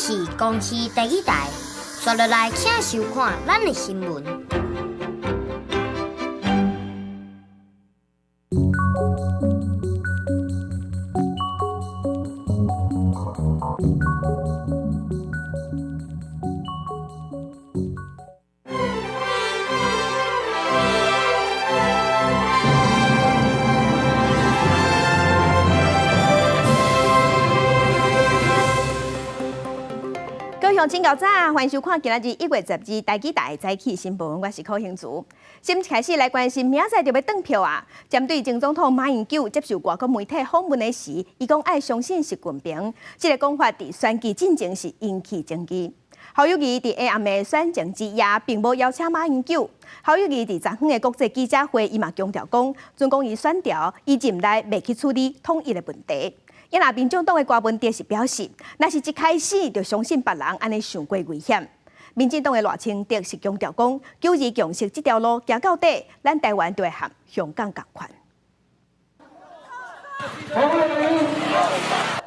是公視第一台，刷落來請收看咱的新聞。各位鄉親較早，歡迎收看今仔日1月12台語台早起新聞，我是柯興慈。先開始來關心，明仔載就欲轉票啊！針對前總統馬英九接受外國媒體訪問的時，伊講愛相信習近平，這个講法佇選舉進前是引起爭議。侯友宜佇下暗的選前之夜，並無邀請馬英九。侯友宜佇昨昏的國際記者會，伊嘛強調講，準講伊選調，伊任內袂去處理統一的問題。伊若民眾黨的郭文哲是表示，若是一開始就相信別人，按呢傷過危險。民進黨的賴清德是強調講，九二共識這條路行到底，咱台灣就會和香港仝款。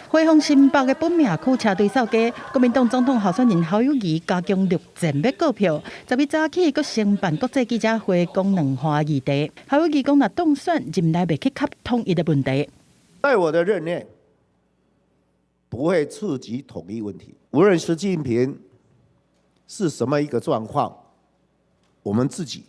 回訪新北的本命區車隊掃街，國民黨總統候選人侯友宜加強力戰欲告票。10日早起，閣先辦國際記者會，講兩岸議題。侯友宜講，若當選，任內袂去磕統一的問題。在我的任內，不會觸及統一問題。無論習近平是什麼一個狀況，我們自己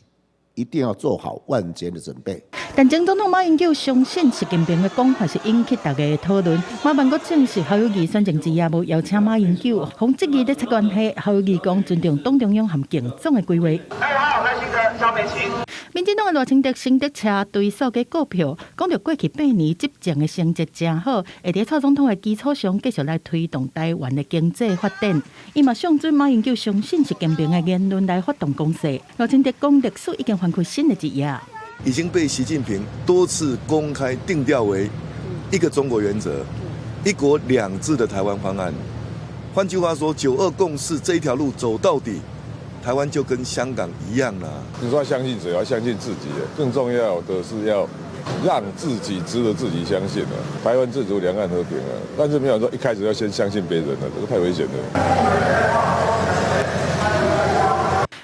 一定要做好萬全的準備。但前總統馬英九相信習近平的講法是引起大家的討論。馬辦閣證實侯友宜選前之夜無邀請馬英九，予質疑咧切關係。侯友宜講尊重黨中央和競總的規劃。2號賴清德、蕭美琴。民進黨的賴清德新竹車隊掃街告票，講著過去8年執政的成績誠好，會佇蔡總統的基礎上繼續來推動台灣的經濟發展。伊嘛上準馬英九相信習近平的言論來發動攻勢。賴清德講歷史已經翻開新的一頁，已經被習近平多次公開定調為一個中國原則、一國兩制的台灣方案。換句話說，九二共識這一條路走到底，台灣就跟香港一樣啦。你說要相信誰？要相信自己。更重要的是要讓自己值得自己相信啊！台灣自主，兩岸和平啊！但是沒有說一開始要先相信別人啊，這個太危險了。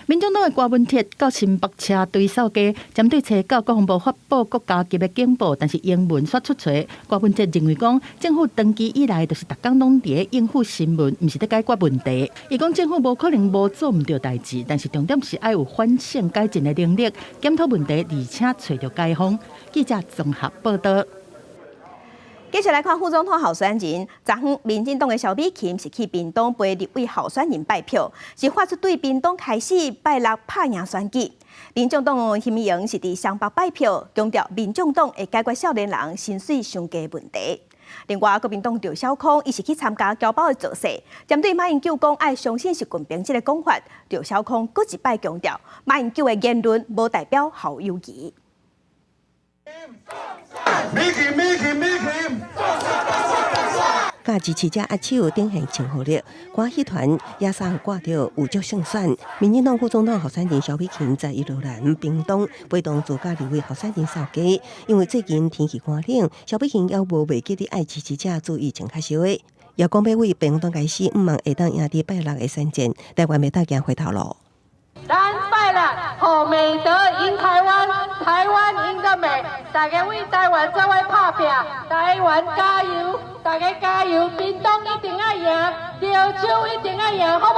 民眾黨的郭文鐵到新北車隊掃街，針對冊九國防部發布國家級的警報，但是英文煞出錯。郭文鐵認為講，政府長期以來就是逐工攏佇咧應付新聞，毋是咧解決問題。伊講政府無可能無做毋對代誌，但是重點是愛有反省改進的能力，檢討問題，而且揣著解方。記者綜合報導。繼續來看副總統候選人，昨昏民進黨的蕭美琴是去屏東陪立委候選人拜票，是發出對屏東開始拜六拍贏選舉。民眾黨許銘陽是佇雙北拜票，強調民眾黨會解決少年人薪水傷低問題。另外，國民黨趙小康伊是去參加僑胞的造勢，針對馬英九講愛相信習近平這个講法，趙小康閣一擺強調，馬英九的言論無代表侯友宜。佮支持者握手，展現親和力。歌戲團也送掛著有足勝算。民進黨副總統候選人蕭美琴在宜蘭屏東陪同自駕立委候選人掃街，因為最近天氣寒冷，蕭美琴猶無袂記得愛支持者注意穿較燒的。也講欲為屏東開始，向望會當贏佇拜六的選戰，台灣袂當行回頭路。咱拜六，予美德贏台灣，台灣贏得美。大家為台灣做伙拍拚，台灣加油，大家加油，屏東一定愛贏，潮州一定愛贏，好無？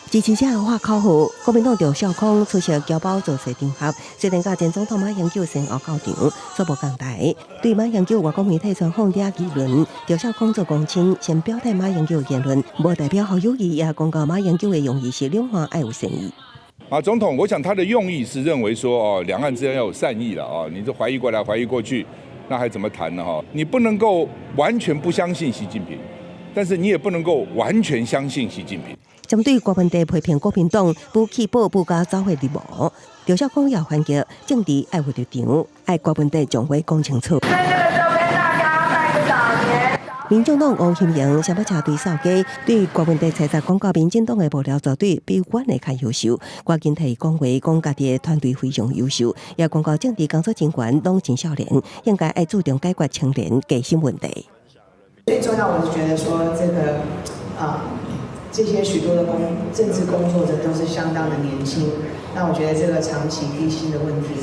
支持者喊口號，國民黨趙少康出席僑胞造勢場合，雖然佮前總統馬英九先後到場，卻無仝台。對馬英九外國媒體專訪惹議論，趙少康做公親，先表態馬英九言論無代表侯友宜，也講到馬英九的用意是兩岸愛有善意。馬總統，我想他的用意是認為說，哦，兩岸之間要有善意了，哦，你這懷疑過來懷疑過去，那還怎麼談呢？哈，你不能夠完全不相信習近平，但是你也不能夠完全相信習近平。針對郭文哲批評國民黨不去報不加走火入魔，趙少康也反擊政治愛有立場，愛郭文哲將話講清楚。民眾黨吳欣盈雙北車隊掃街，對郭文哲揣測講到民進黨的幕僚團隊比阮的較優秀，趕緊替伊講話，講家己的團隊非常優秀，也講到政治工作人員攏真少年，應該愛注重解決青年低薪問題。最重要，我是覺得說，這個啊，這些許多的政治工作者都是相當的年輕，那我覺得這個長期低薪的問題，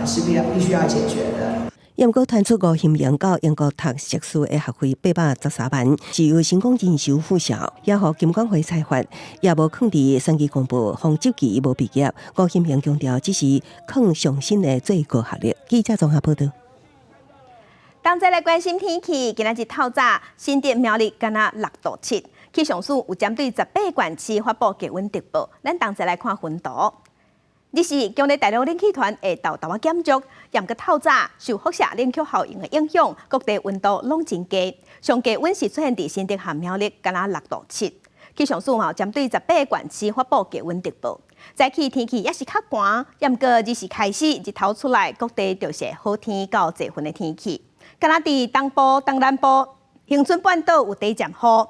是必須要解決的。毋過傳出吳欣盈到英國讀碩士的學費813萬，是由成功人士付銷，也予金管會裁罰，也無囥佇選舉公報，予質疑無畢業。吳欣盈強調，只是囥上新的最高學歷。記者綜合報道。同齊來關心天氣，今仔日透早，新竹苗栗敢若6度7，氣象署有針對18縣市發布低溫特報。咱同齊來看雲圖。這是強烈大陸冷氣團會沓沓仔減弱，毋過透早受輻射冷卻效應的影響，各地溫度攏真低。上低溫是出現佇新竹和苗栗，敢若6度7。氣象署嘛針對18縣市發布低溫特報。早起天氣猶是較寒，毋過日時開始日頭出來，各地就是好天到濟雲的天氣。敢若佇東部、東南部、恆春半島有短暫雨。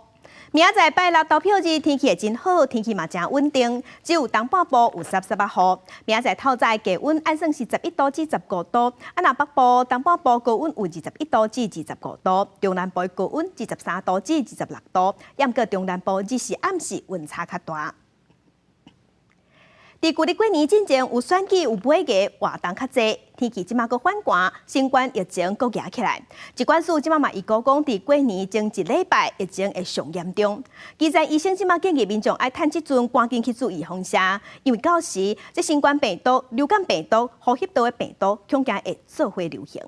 明仔載拜六投票日天氣會真好，天氣嘛誠穩定，只有東半部有濕濕仔雨。明仔載透早低溫按算是11度至15度，啊若北部、東半部高溫有21度至25度，中南部高溫23度至26度，毋過中南部日時暗時溫差較大。佇舊曆過年進前有選舉有尾牙活動較濟，天氣這馬閣反寒，新冠疫情閣夯起來。疾管署這馬嘛預估講，佇過年前一禮拜疫情會上嚴重。基層醫生這馬建議民眾愛趁這陣趕緊去注預防射，因為到時這新冠病毒、流感病毒、呼吸道的病毒，恐驚會做伙流行。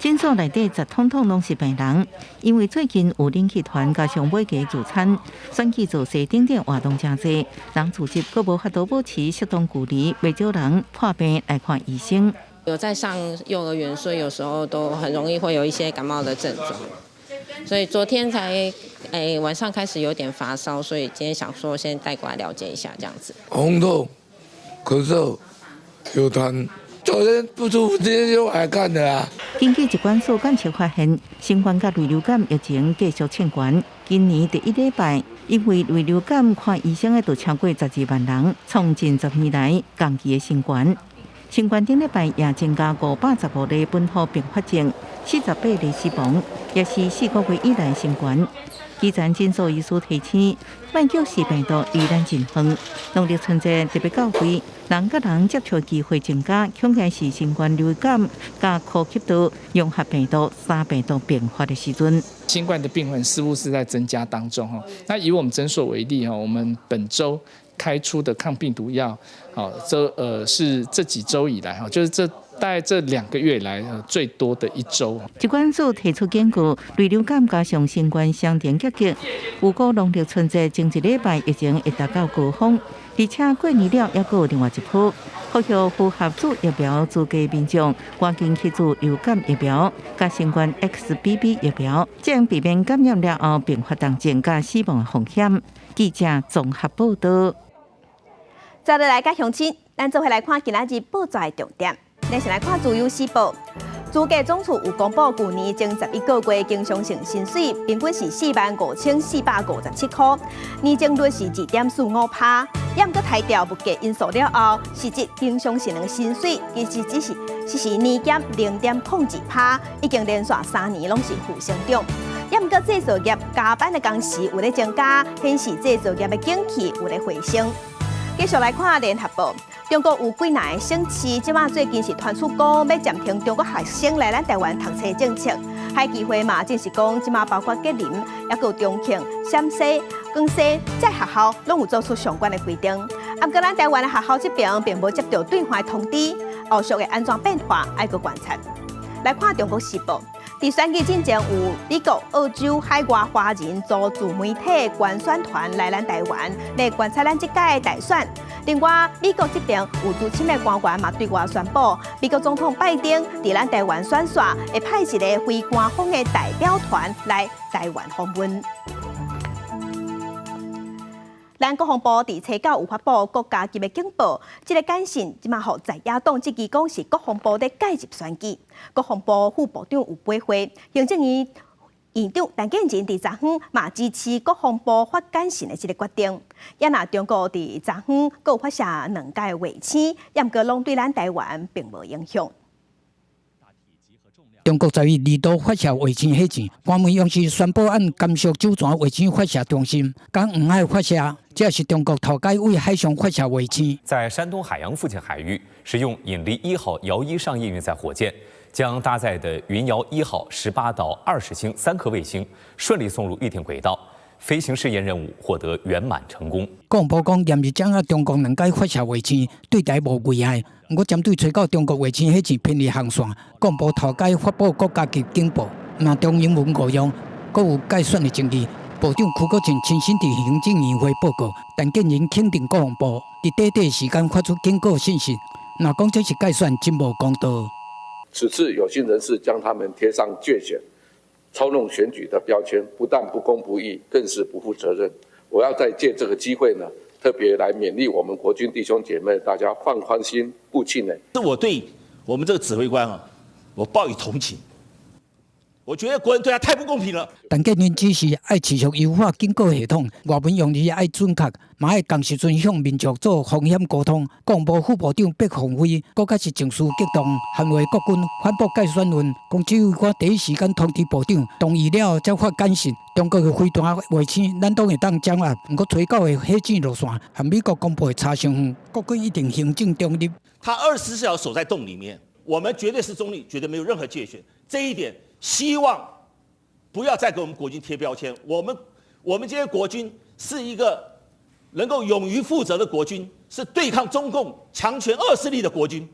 診所內底十通通攏是病人，因為最近有冷氣團加上尾牙聚餐、選舉造勢等等活動誠濟，人聚集閣無法度保持適當距離，袂少人破病來看醫生。有在上幼兒園，所以有時候都很容易會有一些感冒的症狀。所以昨天才晚上開始有點發燒，所以今天想說先帶過來了解一下這樣子。紅痛、咳嗽、有痰。昨天不舒服，今天就來看的啊。根據疾管署監測發現，新冠佮類流感疫情繼續衝懸。今年第一禮拜，因為類流感看醫生的就超過12萬人，創近10年來同期的新高。新冠頂禮拜也增加515例本土併發症，48例死亡，也是4個月以來新高。基層診所醫師提醒，莫叫視病毒離咱真遠。農曆春節特別到位，人佮人接觸機會增加，恐驚是新冠流感佮呼吸道融合病毒三病毒並發的時陣。新冠的病患似乎是在增加當中哈。那以我們診所為例哈，我們本週開出的抗病毒藥，好，這是這幾週以來哈，就是這大概這2個月來最多的一週。疾管署提出警告，類流感加上新冠雙重夾擊，預估農曆春節前一禮拜疫情會達到高峰，而且過年了猶閣有另外一波。呼籲符合注疫苗資格民眾，趕緊去注流感疫苗，佮新冠 XBB 疫苗，這樣避免感染了後併發重症佮死亡的風險。記者綜合報道。再落來佮鄉親，咱做伙來看今仔日報紙的重點。咱先來看《自由時報》，主計總處有公布舊年前11個月經常性薪水平均是45,457塊，年增率是2.45%。毋過剔掉物價因素了後，實質經常性的薪水其實只是年減0.02%，已經連續3年攏是負成長。毋過製造業加班的工時有咧增加，顯示製造業的景氣有咧回升。繼續來看聯合報，中國有幾若個省市，這馬最近是傳出講欲暫停中國學生來咱台灣讀冊政策。海基會嘛，證實講，這馬包括吉林、猶閣重慶、陝西、廣西，這學校攏有做出相關的規定。毋過咱台灣的學校這邊並無接到對方的通知，後續會按怎變化，愛閣觀察。來看中國時報，佇選舉進前有美國、澳洲海外華人組自媒體觀選團來咱台灣來觀察咱這屆大選。另外，美國這邊有資深的官員嘛對外宣布，美國總統拜登佇咱台灣選煞會派一個非官方的代表團來台灣訪問。咱國防部佇初九有發布國家級的警報，這个簡訊這馬予在野黨質疑講是國防部咧介入選舉。國防部副部長有駁回，行政院院長陳建仁佇昨昏嘛支持國防部發簡訊的這个決定。也若中國佇昨昏閣有發射兩架衛星，毋過攏對咱台灣並無影響。中國10月二度發射衛星火箭，官媒央視宣布按甘肅酒泉衛星發射中心佇黃海發射，這是中國頭擺對海上發射衛星。在山東海陽附近海域，使用引力一號遙一商業運載火箭，將搭載的雲遙一號18到20星三顆衛星順利送入預定軌道，飛行試驗任務獲得圓滿成功。國防部講，嚴密掌握中國兩擺發射衛星對台無危害，毋過針對吹到中國衛星火箭偏離航線，國防部頭擺發布國家級警報，若中英文誤用，閣有蓋選的爭議。部長邱國正親身佇行政院會報告，陳建仁肯定國防部佇短短時間發出警告信息，若講這是蓋選，真無公道。此次有心人士將他們貼上介選、操弄選舉的標籤，不但不公不義，更是不負責任。我要再借這個機會呢，特別來勉勵我們國軍弟兄姐妹，大家放寬心，不氣餒。這我對我們這個指揮官啊，我報以同情。我覺得國人對他太不公平了。陳建仁指示愛持續優化警告系統，外文用字愛準確，嘛愛仝時陣向民眾做風險溝通。國防部副部長畢鴻飛閣較是情緒激動，捍衛國軍反駁蓋選論，講指揮官第一時間通知部長，同意了後才發簡訊。中國的飛彈衛星，咱攏會當掌握，毋過吹到的火箭路線和美國公布的差傷遠，國軍一定行政中立。他24小時守在洞裡面，我們絕對是中立，絕對沒有任何介選。這一點，希望不要再給我們國軍貼標籤。我們這些國軍是一個能夠勇於負責的國軍，是對抗中共強權惡勢力的國軍。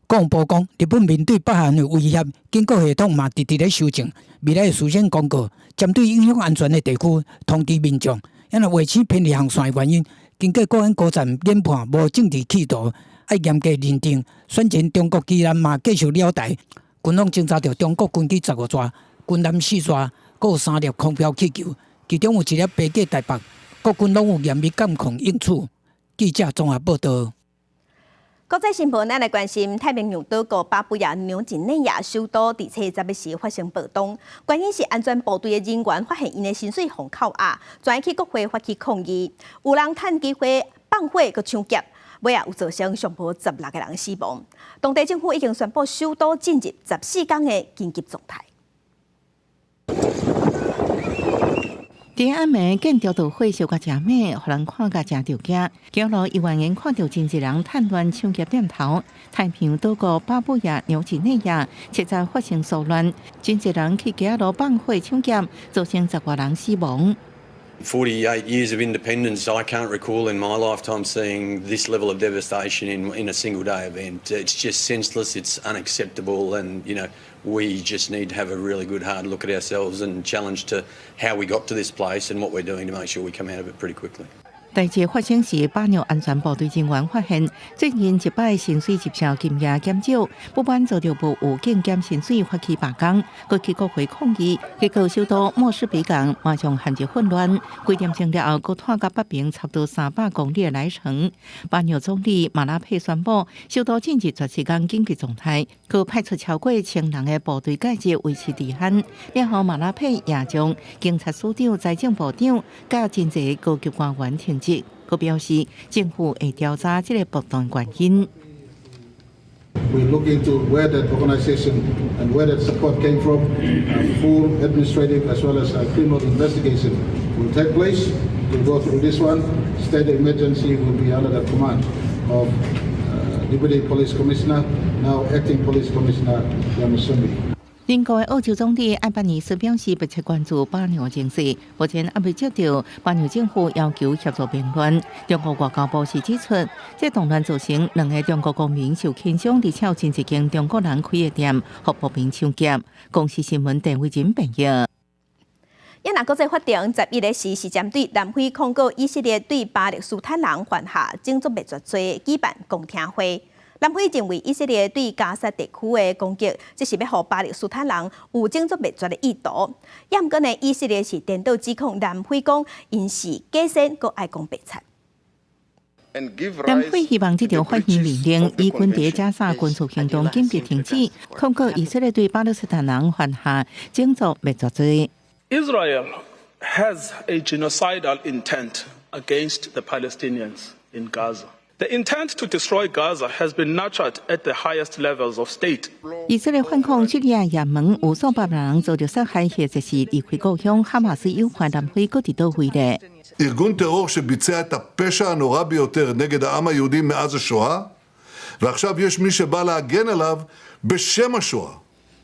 國防部講，日本面對北韓的威脅，警告系統嘛直直咧修正，未來事先公告，針對影響安全的地區通知民眾。因為衛星偏離航線的原因，經過國安高層研判無政治企圖，愛嚴格認定。選前中國機艦嘛繼續繞台，軍方偵查著中國軍機15座，軍艦四座，閣有三粒空飄氣球，其中有一粒飛過台北，國軍攏有嚴密監控應處。記者綜合報道。國際新聞，咱來關心太平洋島國巴布亞紐幾內亞首都佇初十時發生暴動，原因是安全部隊的人員發現𪜶的薪水予扣押，跩去國會發起抗議，有人趁機會放火閣搶劫，尾仔有造成上無16個人死亡。當地政府已經宣布首都進入14天的緊急狀態。佇暗暝建築著火燒甲誠猛，予人看甲誠著驚。街路猶原然看著真濟人趁亂搶劫店頭。太平洋島國巴布亞紐幾內亞七十發生騷亂，真濟人去街路放火搶劫，造成十外人死亡。 48 years of independence, I can't recall in my lifetime seeing this level of devastation in a single day event. It's just senseless, it's unacceptable, and we just need to have a really good hard look at ourselves and challenge to how we got to this place and what we're doing to make sure we come out of it pretty quickly. 代誌發生時，巴紐安全部隊人員發現，最近一擺薪水入帳金額減少，不滿遭著無有見減薪水，發起罷工，閣去國會抗議，結果首都莫士比港馬上陷入混亂。幾點鐘了後，閣拖到北邊差不多300公里的來程。巴紐總理馬拉佩宣布，首都進入14天緊急狀態，閣派出超過1000人的部隊介入維持治安。了後，馬拉佩也將警察署長、財政部長佮真濟高級官員停職，閣表示政府會調查這個暴動原因。 We look into where that organization and where that support came from. A full administrative as well as a criminal investigation will take place. We'll go through this one. State of emergency will be under the command of Deputy Police Commissioner, now Acting Police Commissioner Yamasumbi. 鄰國的澳洲總理艾班尼斯表示，密切關注巴紐情勢，目前猶未接著巴紐政府要求協助平亂。中國外交部是指出，這動亂造成兩个中國公民受輕傷，而且有真濟間中國人開的店予暴民搶劫。公視新聞鄧慧珍編譯。也若國際法庭11日時是針對南非控告以色列對巴勒斯坦人犯下種族滅絕罪舉辦公聽會。南非認為以色列對加薩地區的攻擊，這是欲予巴勒斯坦人有種族滅絕的意圖。也毋過呢，以色列是顛倒指控南非講，𪜶是假仙閣愛講白賊。南非希望這條法院命令以軍佇加薩軍事行動緊急停止，控告以色列對巴勒斯坦人犯下種族滅絕罪。 Israel has a genocidal intent against the Palestinians in Gaza. The intent to destroy Gaza has been nurtured at the highest levels of state. 以色列反抗敘利亞也門有數百萬人遭著殺害，或者是離開故鄉。哈馬斯有叛南非閣佇佗位咧？ ארגון טרור שביצע את הפשע הנורא ביותר נגד העם היהודי מאז השואה, ועכשיו יש מי שבא להגן עליו בשם השואה.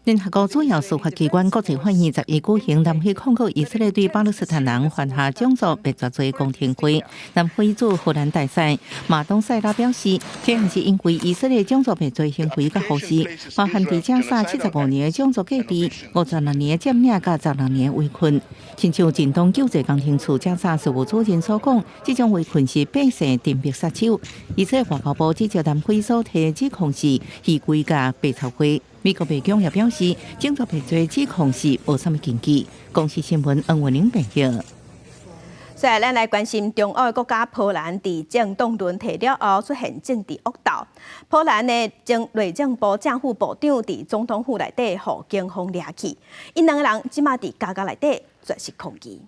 聯合國主要司法機關國際法院11舉行南非控告以色列對巴勒斯坦人犯下種族滅絕罪公聽會。南非駐荷蘭大使馬東塞拉表示，這毋是因為以色列種族滅罪行為佮忽視，包含佇加沙75年的種族隔離、56年的佔領佮16年圍困。親像近東救濟工程處加沙事務主任所講，這種圍困是百姓鎮逼殺手。以色列外交部指責南非所提指控是虛偽佮白頭話。美國白宮也表示，種族滅罪指控是無啥物根據。公視新聞黃文玲編譯。所以，咱來關心中歐國家波蘭，佇政黨輪替了後出現政治惡鬥。波蘭的前內政部正副部長佇總統府內底予警方掠去，𪜶兩個人這馬佇監獄內底絕食抗議。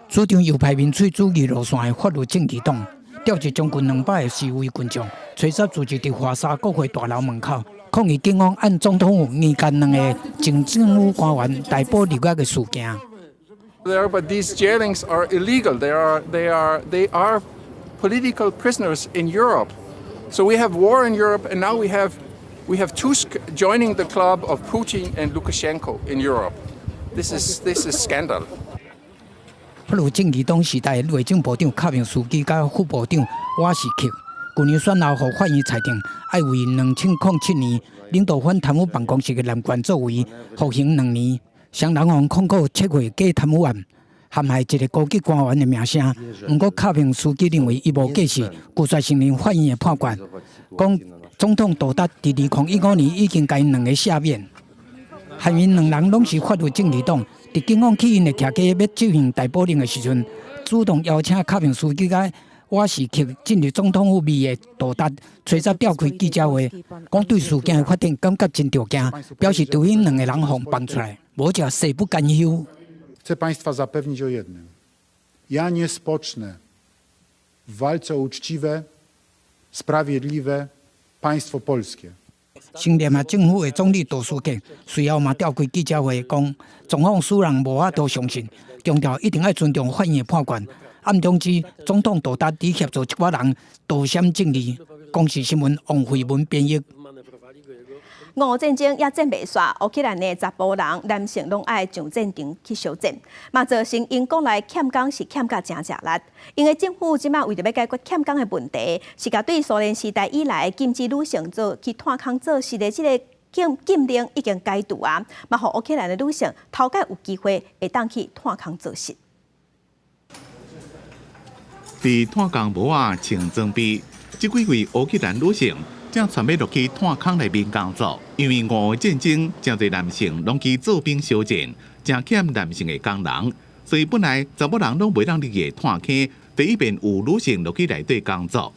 主張右派民粹主義路線的法律正義黨，召集將近200个示威群眾，吹十聚集佇華沙國會大樓門口，抗議警方按總統府硬監兩个前政府官員逮捕入獄的事件。 There, but these jailings are illegal. They are political prisoners in Europe. So we have war in Europe, and now we have Tusk joining the club of Putin and Lukashenko in Europe. This is scandal. 法律正義黨時代內政部長卡明斯基佮副部長瓦什克，去年選後，予法院裁定愛為2007年領導反貪污辦公室的濫權作為服刑2年。雙人予控告策劃假貪污案，陷害一个高級官員的名聲。毋過卡明斯基認為伊無過失，拒絕承認法院的判決，講總統杜達佇2015年已經共𪜶兩个赦免。嫌𪜶兩人攏是法律正義黨，佇警方去𪜶的徛家欲執行逮捕令的時陣，主動邀請卡明斯基佮瓦什克進入總統府覓的杜達，吹十召開記者會，講對事件的發展感覺真著驚，表示除非𪜶兩个人予放出來，無則誓不甘休。 Chcę Państwa zapewnić o jednym. Ja nie spocznę w walce o uczciwe, sprawiedliwe państwo polskie. 新聯合政府的總理杜斯克隨後嘛召開記者會，講狀況使人無法度相信，強調一定愛尊重法院的判決。暗中指總統杜達佇協助一寡人盜閃正義。公視新聞王慧文編譯。俄烏戰爭猶戰袂煞，烏克蘭的查埔人男性攏愛上戰場去相戰，嘛造成𪜶國內欠工是欠甲誠食力。𪜶的政府這馬為著欲解決欠工的問題，是共對蘇聯時代以來禁止女性做去炭礦做事的這个禁令已經解除啊，嘛予烏克蘭的女性頭擺有機會會當去炭礦做事。佇炭工帽仔穿裝備，這幾位烏克蘭女性正準備落去炭礦內面工作，因為俄烏戰爭，誠濟男性攏去做兵相戰，誠欠男性的工人，所以本來查某人攏袂當入去炭坑，第一遍有女性落去內底工作。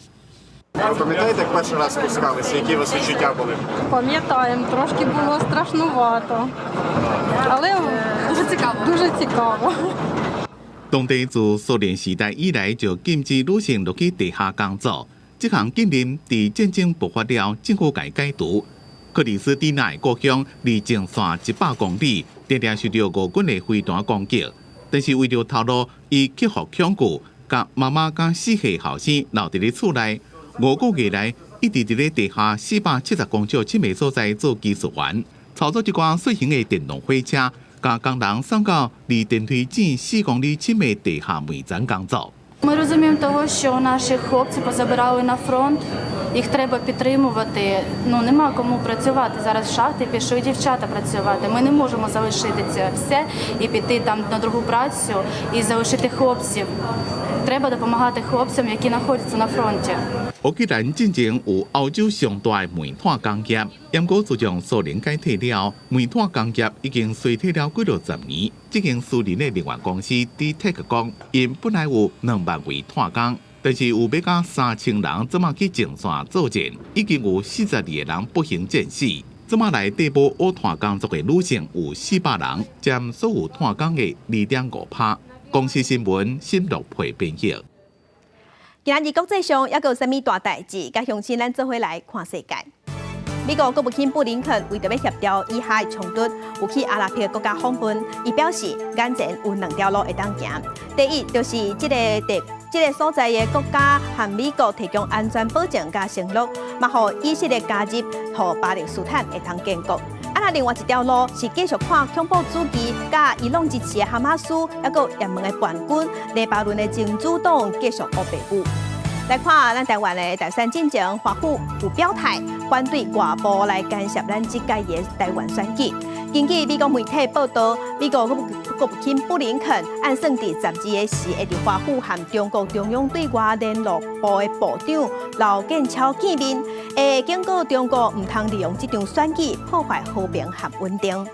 Пам'ятаєте, як перший раз спускалися, які у вас відчуття були? Пам'ятаємо, трошки було страшнувато. Але дуже цікаво. Дуже цікаво. 當地自蘇聯時代以來就禁止女性落去地下工作，這項禁令佇戰爭爆發了，政府共解除。克里斯蒂娜的故鄉離前線100公里，定定受著俄軍的飛彈攻擊。但是為著逃路，伊克服恐懼，共媽媽佮四歲後生留佇咧厝內。5個月來，一直佇咧地下470公尺深的所在做技術員，操作一寡細型的電動火車，共工人送到離電梯井4公里深的地下煤層工作。 Ми розуміємо того, що наших хлопців позабирали на фронт, їх треба підтримувати. Ну нема кому працювати. Зараз в шахти пішли дівчата працювати. Ми не можемо залишити це все і піти там на другу працю і залишити хлопців. Треба допомагати хлопцям, які знаходяться на фронті. 烏克蘭進前有歐洲上大的煤炭工業，毋過自從蘇聯解體了，煤炭工業已經衰退了幾落十年。這間私人的能源公司 DTEK 講，𪜶本來有2萬位炭工，但是有欲到3000人這馬去前線作戰，已經有42個人不幸戰死。這馬來替補挖炭工作的女性有400人，佔所有炭工的2.5趴。公視新聞新樂佩編譯。今仔日國際上猶閣有啥物大代誌？佮鄉親咱做伙來看世界。美國國務卿布林肯為著欲協調以哈的衝突，有去阿拉伯國家訪問。伊表示，眼前有兩條路會當行。第一，就是這個地這個所在的國家向美國提供安全保證佮承諾，嘛予以色列加入，予巴勒斯坦會當建國。啊，若另外一條路是繼續看恐怖主義佮伊朗支持的哈馬斯，猶閣也門的叛軍、黎巴嫩的真主黨繼續烏白舞。來看咱台灣的大選進前，華府有表態反對外部來干涉咱這屆的台灣選舉。根據美國媒體報道，美國國務卿布林肯按算佇12个時，會佇華府和中國中央對外聯絡部的部長劉建超見面，會警告中國毋通利用這場選舉破壞和平和穩定。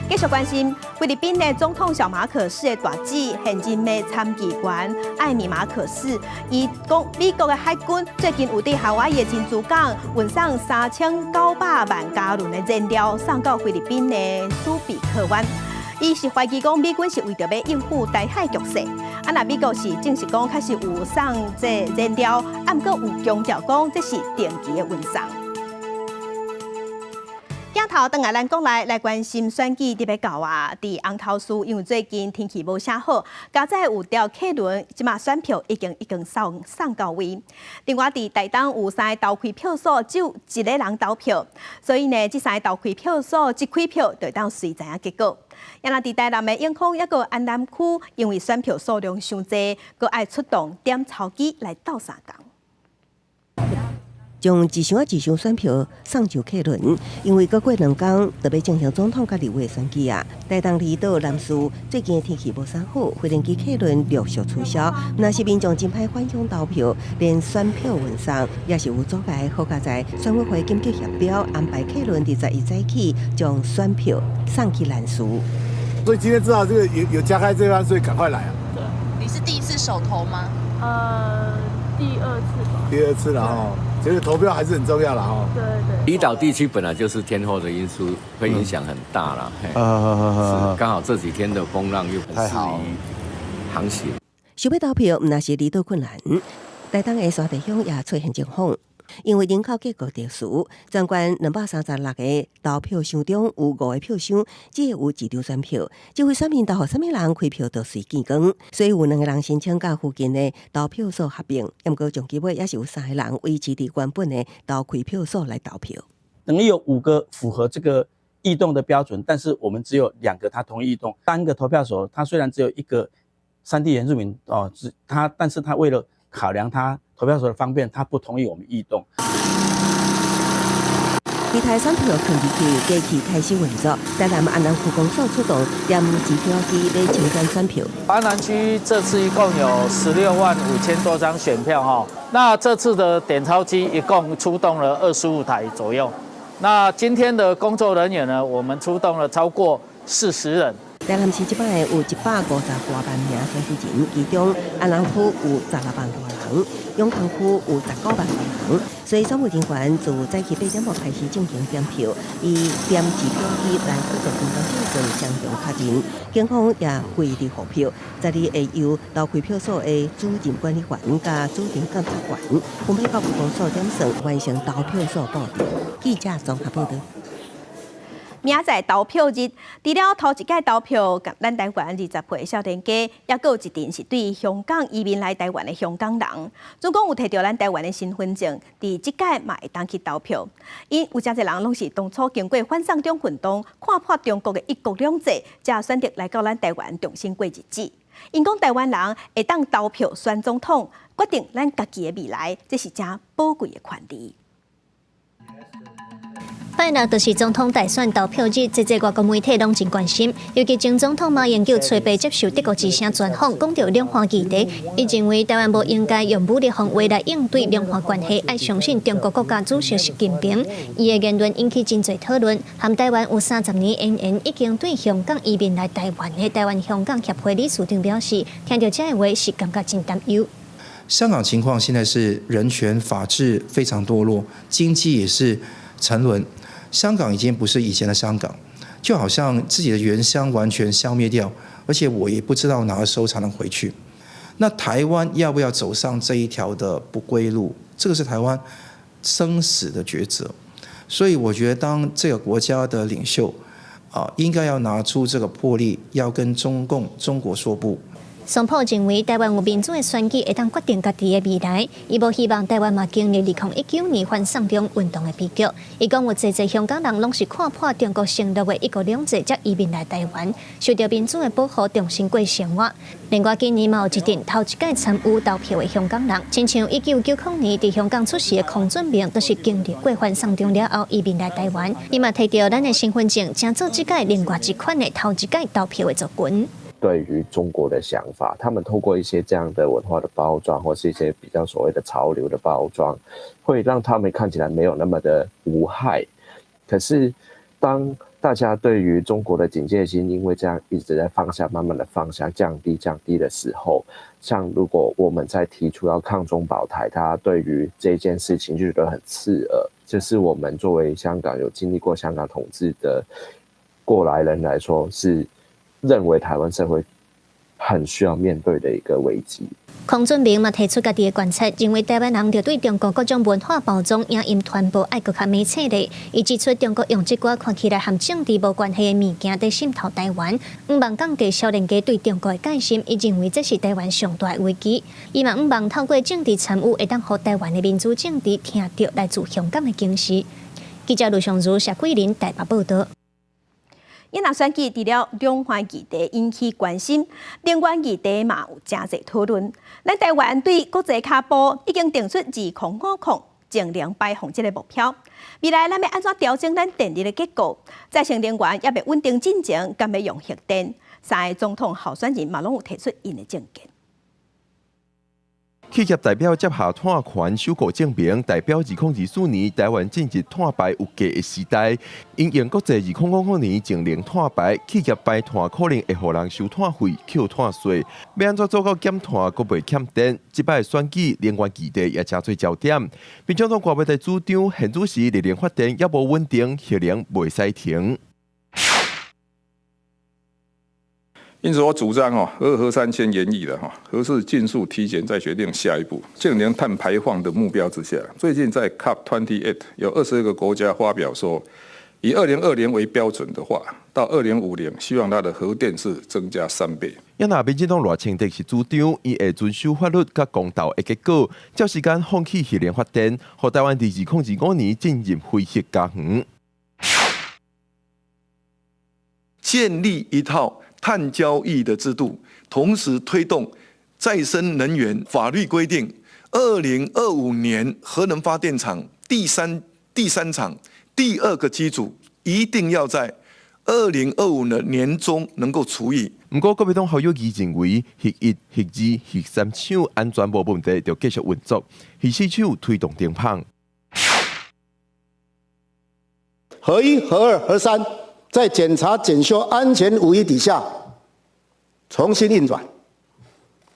繼續關心菲律賓的總統小馬可仕的大姊，現任的參議員艾米馬可仕，伊講美國的海軍最近有佇夏威夷的珍珠港運送3900萬加侖的燃料送到菲律賓的蘇比克灣。伊是懷疑講美軍是為著欲應付台海局勢，啊，若美國是證實講確實有送這燃料，啊，毋過有強調講這是定期的運送。鏡頭轉來咱國內來關心選舉特別到啊！佇紅頭嶼，因為最近天氣無啥好，佳哉有調客輪，這馬選票已經送到位。另外，佇台東有三个投開票所，只有一个人投票，所以呢，這三个投開票所一開票就會當隨知影結果。啊，若佇台南的永康猶閣安南區，因為選票數量傷濟，閣愛出動點鈔機來鬥相共。將一箱一箱選票送上客輪，因為閣過兩工就欲進行總統佮立委選舉啊。台東離島南勢最近天氣無啥好，無人機客輪陸續取消，若是民眾真歹返鄉投票，連選票運送也是有阻礙。好佳哉選委會緊急協調安排客輪佇11早起將選票送去南勢。所以今天知道這個有加開這班，所以趕快來啊！對，你是第一次首投嗎？第二次吧。第二次了哈。覺得投票還是很重要的哈。對對。離島地區本來就是天候的因素會影響很大啦。是剛好這幾天的風浪又不適宜航行。想欲投票，毋但是離島困難，台東的山地鄉也出現情況，因為人口結構特殊，全縣236個投票箱中有五個票箱只會有一張選票，這位選民投予啥物人開票就隨見光，所以有兩個人申請佮附近的投票所合併，毋過上基尾也是有三個人維持佇原本的投開票所來投票。等於有五個符合這個異動的標準，但是我們只有兩個他同意異動，單個投票所他雖然只有一個山地原住民哦，只他，但是他為了考量他投票所的方便，他不同意我們異動。其他選票囥入去，機器開始運作。台南安南區公所出動點計票機來清點選票。安南區這次一共有16.5萬多張選票哈，那這次的點鈔機一共出動了25台左右。那今天的工作人員呢，我們出動了超過40人。台南市這擺有150多萬名選舉人，其中安南區有16萬多人，永康區有19萬多人，所以選務人員自早起8點半開始進行點票，以點計票機來輔助警方計算詳情確認。警方也歸佇護票，十二會由投開票所的主任管理員佮主任監察員分配到區公所點算完成投票所布置。記者綜合報道。明仔載投票日，除了頭一屆投票，咱台灣20歲少年家，猶閣有一陣是對香港移民來台灣的香港人，總共有提著咱台灣的身份證，佇這屆嘛會當去投票。𪜶有誠濟人攏是當初經過反送中運動，看破中國的一國兩制，才選擇來到咱台灣重新過日子。𪜶講台灣人會當投票選總統，決定咱家己的未來，這是誠寶貴的權利。拜六就是總統大選投票日，這這外國媒體攏真關心。尤其前總統馬英九初八接受德國之聲專訪，講著兩岸議題，伊認為台灣無應該用武力方話來應對兩岸關係，愛相信中國國家主席習近平。伊的言論引起真濟討論。和台灣有30年淵源，已經對香港移民來台灣的台灣香港協會理事長表示，聽著這个話是感覺真擔憂。香港情況現在是人權法治非常墮落，經濟也是沉淪。香港已經不是以前的香港，就好像自己的原鄉完全消滅掉，而且我也不知道哪個時候才能回去。那台灣要不要走上這一條的不歸路？這個是台灣生死的抉擇。所以我覺得，當這個國家的領袖啊，應該要拿出這個魄力，要跟中共中國說不。桑普認為台灣有民主的選舉，會當決定家己的未來。伊無希望台灣嘛經歷2019年反送中運動的悲劇。伊講有濟濟香港人攏是看破中國承諾的一國兩制，才移民來台灣，受著民主的保護，重新過生活。另外，今年嘛有一陣頭一屆參與投票的香港人，親像1990年佇香港出世的孔俊明，都是經歷過反送中了後移民來台灣。伊嘛提著咱的身份證，成做這屆另外一款的頭一屆投票的族群。對於中國的想法，他們透過一些這樣的文化的包裝，或是一些比較所謂的潮流的包裝，會讓他們看起來沒有那麼的無害。可是，當大家對於中國的警戒心，因為這樣一直在放下，慢慢的放下、降低、降低的時候，像如果我們在提出要抗中保台，他對於這件事情就覺得很刺耳。這是我們作為香港有經歷過香港統治的過來人來說，是認為台灣社會很需要面對的一個危機。孔俊明嘛提出家己的觀察，認為台灣人著對中國各種文化包裝、影音傳播愛閣較密切咧。伊指出，中國用這寡看起來和政治無關係的物件佇滲透台灣，向望降低少年家對中國的戒心。伊認為這是台灣上大的危機。伊嘛向望透過政治參與，會當予台灣的民主政治聽著來自香港的警示。記者盧尚如、謝桂林台北報導。伊若選舉除了兩岸議題引起關心，能源議題嘛有誠濟討論。咱台灣對國際跤步已經定出2050淨零排放這个目標。未來咱欲按怎調整咱電力的結構？再生能源猶未穩定進前，敢欲用核電？三个總統候選人嘛攏有提出𪜶的政見。企業代表接下碳權首個證明，代表2024年台灣進入碳排有價的時代。因應國際2050年淨零碳排，企業排碳可能會予人收碳費、扣碳稅。欲按怎做到減碳，閣袂欠電？這擺選舉能源議題也成做焦點。民進黨郭台銘主張，現此時熱能發電猶無穩定，核能袂使停。因此，我主張哦，核二核三先延役了哈，核四盡速提前再決定下一步，淨零碳排放的目標之下，最近在 COP28 有22個國家發表說，以2020為標準的話，到2050，希望它的核電是增加3倍。也若民進黨賴清德是主張，伊會遵守法律佮公道的結果，照時間放棄核能發電，予台灣佇2025年進入非核家園。建立一套碳交易的制度，同時推動再生能源法律規定，2025年核能發電廠第三廠第二個機組一定要在2025的年中能夠除役。毋過，國民黨侯友宜認為，核一、核二、核三廠安全無問題，就繼續運作；核四廠推動停麭。核一、核二、核三在檢查檢修安全無虞底下重新運轉。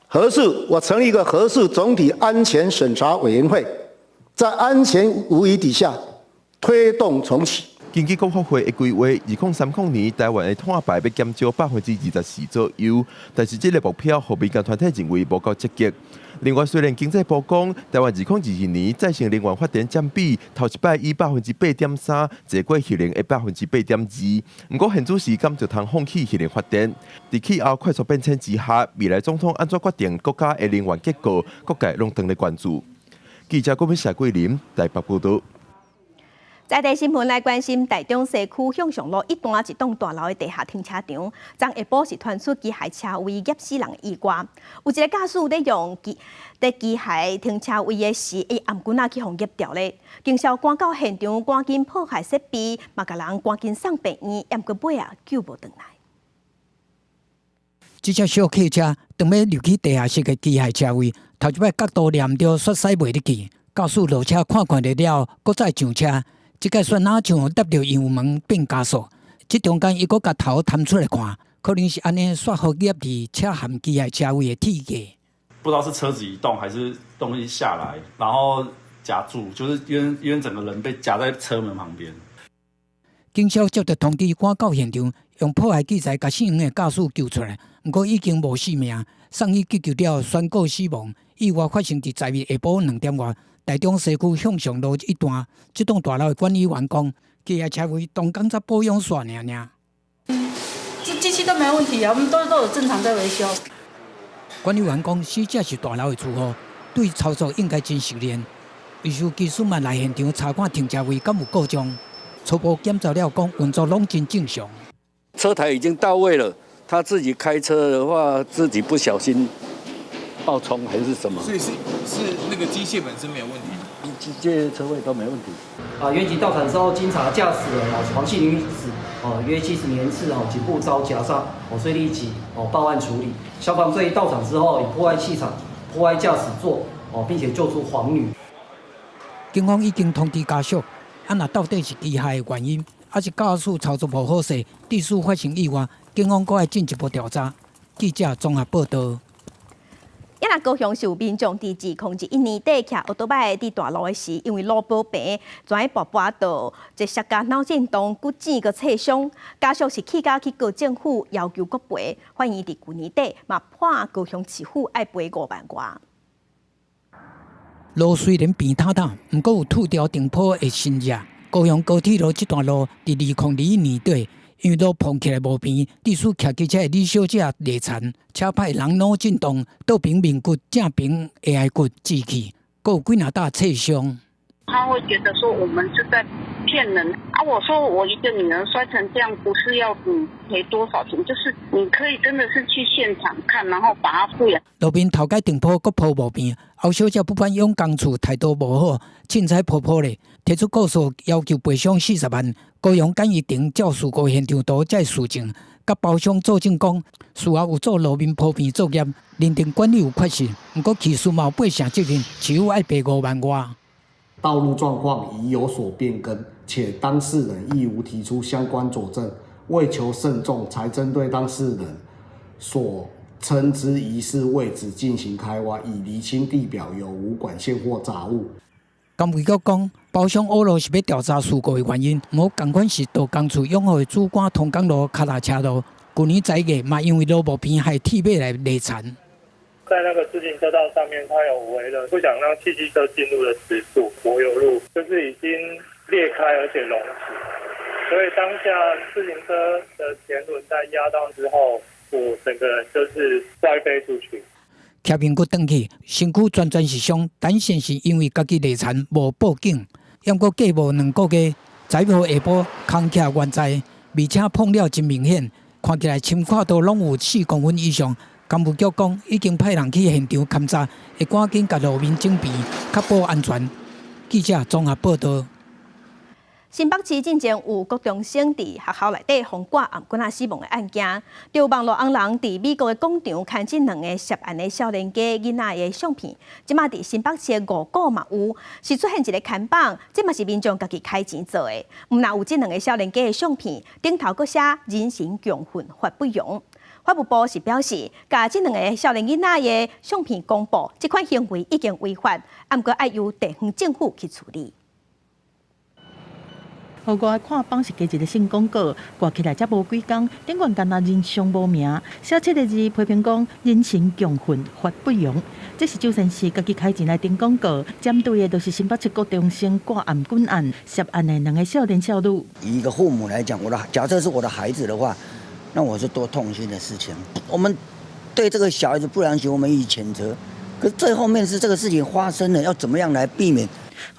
核四，我成立一個核四總體安全審查委員會，在安全無虞底下推動重啟。根據國發會的規劃，2030年台灣的碳排欲減少24%左右，但是這个目標，予民間團體認為無夠積極。另外，雖然經濟部講，台灣2022年再生能源發電佔比頭一擺以8.3%，坐過核能的8.2%。毋過現此時敢就通放棄核能發電？佇氣候快速變遷之下，未來總統按怎決定國家的能源結構，各界攏當咧關注。記者郭美謝桂林台北報導。在地新聞來關心，台中西區向上路一段一棟大樓的地下停車場，昨下晡是傳出機械車位壓死人的意外。有一个駕駛咧用機佇機械停車位的時，伊頷頸仔去予壓著咧。警消趕到現場，趕緊破壞設備，嘛共人趕緊送病院，毋過尾仔救無轉來。這隻小客車當欲入去地下室的機械車位，頭一擺角度掠著，煞駛袂入去。駕駛落車看看著了，閣再上車。這擺煞若像踏著油門變加速，這中間伊閣共頭探出來看，可能是按呢煞予壓佇車頇機械車位的鐵架。不知道是車子移動還是東西下來，然後夾住，就是因為整個人被夾在車門旁邊。警消接到通知，趕到現場，用破壞器材共死亡的駕駛救出來，毋過已經無性命。送去急救了，宣告死亡。意外發生佇10日下晡2點外，台中西區向上路一段，這棟大樓的管理員講，機械車位當工才保養煞爾爾。這機器都沒問題啊，我們都有正常在維修。管理員講，死者是大樓的住戶，對操作應該真熟練。維修技師嘛來現場查看停車位敢有故障，初步檢查了講運作攏真正常。車台已經到位了，他自己開車的話，自己不小心爆衝還是什麼？所以是那個機械本身沒有問題，機械車位都沒問題。啊，員警到場之後，經查駕駛人啊黃姓女子，哦約70年次哦，頸部遭夾傷，哦所以立即哦報案處理。消防隊到場之後，以破壞氣場、破壞駕駛座，哦並且救出黃女。警方已經通知家屬，啊若到底是機械的原因，還是駕駛操作無好勢，致使發生意外，警方閣愛進一步調查。記者綜合報道。也若高雄市有民眾佇2001年底騎歐多擺佇大路的時，因為路無平，跩跋跋倒，這摔甲腦震盪、骨折閣挫傷，家屬是氣甲去告政府，要求國賠。法院佇舊年底嘛判高雄市府愛賠5萬外。路雖然平坦坦，毋過有吐掉頂坡的新熱。高雄高鐵路這段路佇2021年底，因為路膨起來無平，致使騎機車的李小姐犁田，車歹人腦震盪，倒爿面骨、正爿下頦骨折去，閣有幾若搭挫傷。他會覺得說我們是在騙人啊！我說我一個女兒摔成這樣，不是要你賠多少錢，就是你可以真的是去現場看，然後把它復原。路面頭改頂坡閣鋪無平，歐小姐不管用工處態度無好，凊彩鋪鋪咧，提出告訴要求賠償40萬。高雄簡易庭照事故現場圖這事證，佮包商作證講，事後有做路面鋪平作業，認定管理有缺失，毋過起訴嘛有八成責任，市府愛賠5萬外。道路狀況已有所變更，且當事人亦無提出相關佐證，為求慎重，才針對當事人所稱之疑似位置進行開挖，以釐清地表有無管線或雜物。監委局講，包商挖路是欲調查事故的原因，無仝款是道工處養護的主幹通江路跤踏車路，舊年10月嘛因為路無平，害鐵馬來犁田。在那個自行車道上面，它有圍了不想讓汽機車進入的石柱柏油路，就是已經裂開而且隆起，所以當下自行車的前輪在壓到之後，我整個人就是摔飛出去。騎面骨斷去，身軀全全是傷，但是是因為家己犁田無報警，猶閣過無2個月，11號下晡空騎原在，而且碰了真明顯，看起來深闊度攏有4公分以上。工務局講已經派人去現場勘查，會趕緊共路面整平，確保安全。記者綜合報道。新北市進前有國中生佇學校內底予掛頷棍仔死亡的案件，就網路紅人佇美國的廣場牽這兩个涉案的少年家囡仔的相片，這馬佇新北市的五股嘛有，是出現一个看板，這嘛是民眾家己開錢做的。毋但有這兩个少年家的相片，頂頭閣寫人神共憤法不容。法務部是表示，共這兩个少年囡仔的相片公布，這款行為已經違法，毋過愛由地方政府去處理。戶外看板是加一个新廣告，掛起來才無幾工，頂懸敢若人傷無名，寫七个字批評講人神共憤法不容。這是舟山市家己開錢來登廣告，針對的就是新北市國中生掛頷棍案涉案的兩个少年少女。以一個父母來講，我的假設是我的孩子的話，那我是多痛心的事情。我們對這個小孩子不良行為，我們予以譴責。可是最後面是這個事情發生了，要怎麼樣來避免？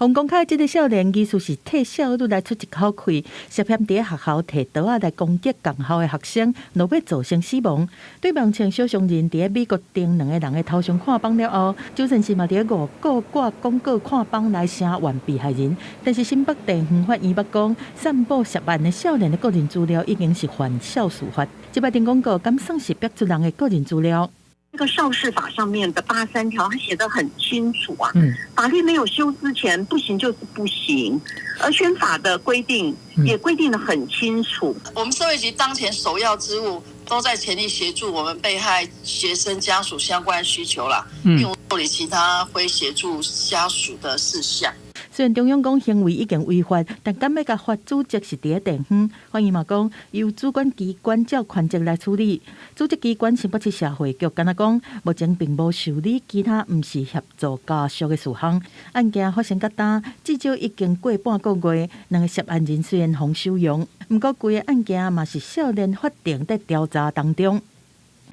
予公開這个少年疑似是替少女來出一口氣，涉嫌佇學校提刀仔來攻擊仝校的學生，落尾造成死亡。對網穿小商人佇美國登兩个人的頭像看板了後，舟山市嘛佇五股掛廣告看板來聲援被害人。但是新北地方法院捌講，散布涉案的少年的個人資料已經是犯少事法。這擺登廣告敢算是逼出人的個人資料？這個少事法上面的83條，它寫得很清楚啊。法律沒有修之前，不行就是不行。而選法的規定也規定得很清楚。我們社會局當前首要之務，都在全力協助我們被害學生家屬相關需求啦，並無受理其他非協助家屬的事項。雖然中央講行為已經違法，但敢欲共罰主責是佇咧地方。法院嘛講，由主管機關照權責來處理。主責機關新北市社會局敢若講，目前並無受理其他毋是協助家屬的事項。案件發生到今，至少已經過半個月，兩个涉案人雖然予收容，毋過規个案件嘛是少年法庭佇調查當中。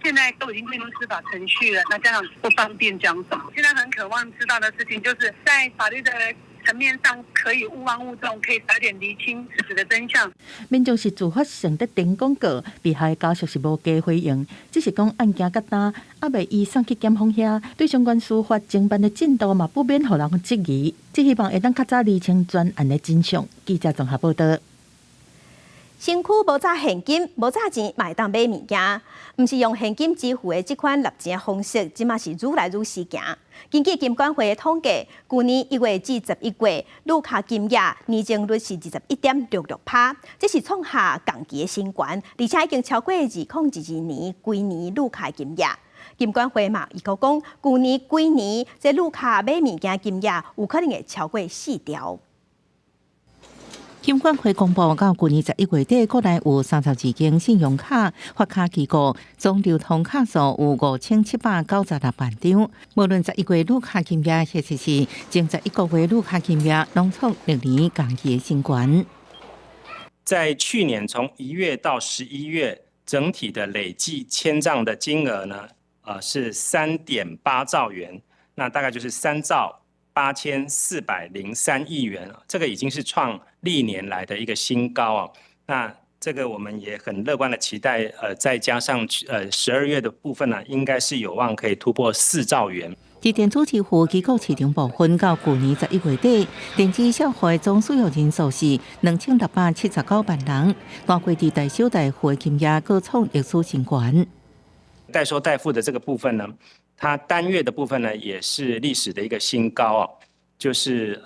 現在都已經進入司法程序了，那家長不方便講什麼。現在很渴望知道的事情，就是在法律的層面上可以勿忘勿縱，可以早點釐清事實的真相。民眾是自發性佇登廣告，被害家屬是無加回應，只是講案件到今猶未移送去檢方遐，對相關司法偵辦的進度嘛不免予人質疑，只希望會當較早釐清全案的真相。記者綜合報道。身軀無紮現金，無紮錢嘛會當買物件，毋是用現金支付的這款納錢方式，這馬是愈來愈時行。根據金管會的統計，舊年1月至11月，唛卡金額年增率是21.66%，這是創下仝期的新高，而且已經超過2022年規年唛卡金額。金管會嘛，伊閣講，舊年規年這唛卡買物件金額有可能會超過4兆。金管會公布，到舊年11月底，國內有32間信用卡發卡機構，總流通卡數有5796萬張。無論十一月唛卡金額，或者是前11個月唛卡金額，攏創歷年仝期的新高。在去年從1月到11月，整體的累計簽賬的金額呢，是3.8兆元，那大概就是3兆8403億元，這個已經是創歷年來的一個新高啊。那這個我們也很樂觀的期待，再加上12月的部分呢，應該是有望可以突破4兆元。佇電子支付機構市場部分，到舊年11月底，電子消費總使用人數是2679萬人，單月佇代收代付的金額閣創歷史新高。代收代付的這個部分呢，它單月的部分呢，也是歷史的一個新高哦，就是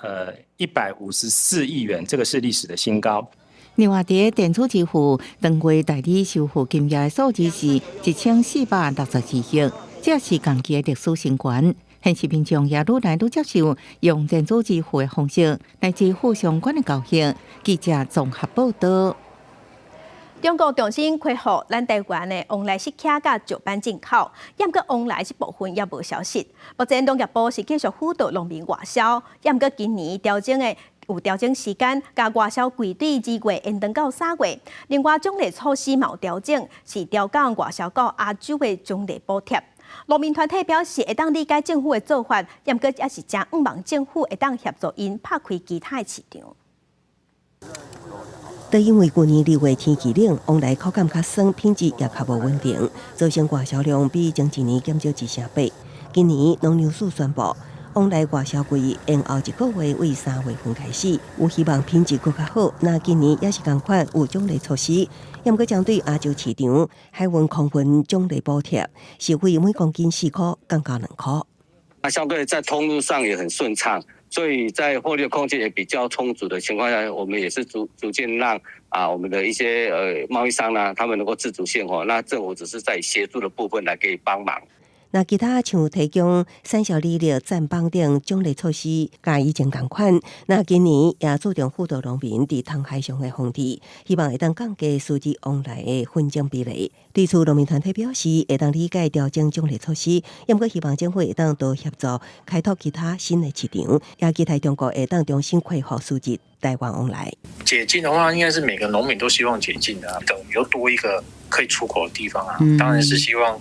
154億元，這個是歷史的新高。另外，佇電子支付當月代理收付金額數字是1462億，這是仝期的歷史新高。現時民眾也愈來愈接受用電子支付的方式來支付相關的交易。記者綜合報道。中國重新恢復咱台灣的往來釋客佮石板進口，毋過往來這部分猶無消息。目前農業部是繼續輔導農民外銷，毋過今年調整的有調整時間，共外銷季對2月延長到3月。另外獎勵措施嘛有調整，是調降外銷到亞洲的獎勵補貼。農民團體表示，會當理解政府的做法，毋過也是誠向望政府會當協助𪜶拍開其他的市場。都因為舊年2月天氣冷，往來口感較酸，品質也較無穩定，造成外銷量比前一年減少1.8。今年農糧署宣布，往來外銷季延後一個月，為3月份開始，有希望品質閣較好。那今年也是仝款有獎勵措施，毋過針對亞洲市場海運空運獎勵補貼，是為每公斤4塊降到2塊。那相對在通路上也很順暢。所以在獲利的空間也比較充足的情況下，我們也是逐漸讓我們的一些貿易商呢，他們能夠自主現貨，那政府只是在協助的部分來給予幫忙。那其他像提供產銷履歷棧板等獎勵措施，佮以前仝款。那今年也注重輔導農民佇通海上的防治，希望會當降低數字往來的紛爭比例。對此，農民團體表示，會當理解調整獎勵措施，毋過希望政府會當多協助開拓其他新的市場，也期待中國會當重新恢復輸入台灣往來。解禁的話，應該是每個農民都希望解禁的，等於又多一個可以出口的地方啊，當然是希望